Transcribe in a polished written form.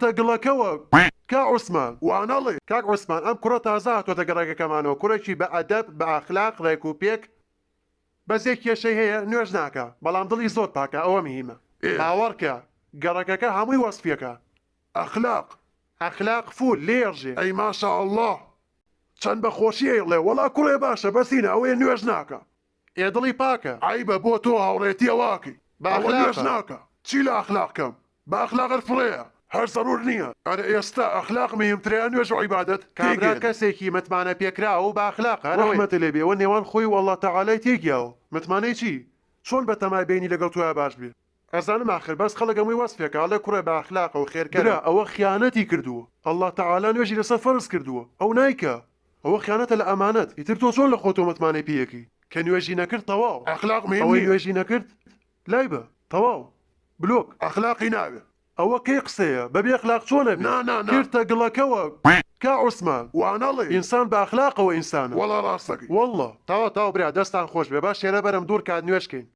کردتە گڵەکەوە کا عوسمان. وانەڵێ. کاک عوسمان ئەم کوڕە تازە هاتۆتە گەڕەکەکەمانەوە کوڕێکی بە ئەدەب بە ئەخلاق ڕێک و پێک بەس یەک کێشەی هەیە نوێژ ناکا بەڵام دڵی زۆر پاکە ئەوە مهیمە ئێ. باوەڕکە گەڕەکەکە هەمووی وەسفیەکا. ئەخلاق. ئەخلاق فول لێ ئەڕژێ. ئەی ماشاءاللە چەند بە خۆشی ئەیڵێ وەڵا کوڕێ باشە بەس هینە ئەوەیە نوێژ ناکا. ئێ دڵی پاکە. عەیبە بۆ تۆ هاوڕێتی ئەوە ئەکەی بە ئەوە نوێژ ئەخلاقە. ناکا چی لە ئەخلاق کەم بە ئەخلاق هەر فڕێیە هەر زەرور نیە ئەرێ ئێستا ئەخلاق مهمترە یان نوێژ و عیبادەت کابرا تێیگەیەنە. کەسێکی متمانە پێکراوە و بە ئەخلاقە هەر ئەوەیە. ڕەحمەتە لێ بێ ئەوە نێوان خۆی و اللە تەعالای تێکیاوە متمانەی چی چۆن بەتەمای بینی لەگەڵ تۆیا باش بێ. ئەزانم ئاخر بەس خەڵک هەمووی وەسفێکە ئەڵێ کوڕێ بە ئەخلاقە و خێرکەرە. برا ئەوە خیانەتی کردووە اللە تعالی نوێژی لەسەر فەرز کردووە ئەو نایکا ئەوە خیانەتە لە ئەمانەت ئیتر تۆ چۆن لە خۆتەوە متمانەی پێ ئەکەی کە نوێژی نەکرد تەواو ئەخلاق مهم ئەوەی نیە. نوێژی نەکرد لای بە تەواو بلۆک. ئەخلاقی ناوێ. ئەوە کەی قسەیە بەبێ ئەخلاق چۆن ئەبێ نا نا نا. کردتە گڵەکەوە کا عوسمان. وانەڵێی. ئینسان بە ئەخلاقەوە ئینسانە. وەڵا ڕاست دەکەی. واللە. تەواو تەواو برا دەستان خۆش بێ با شێرە بەرم دوڕ کات نوێژ کەین.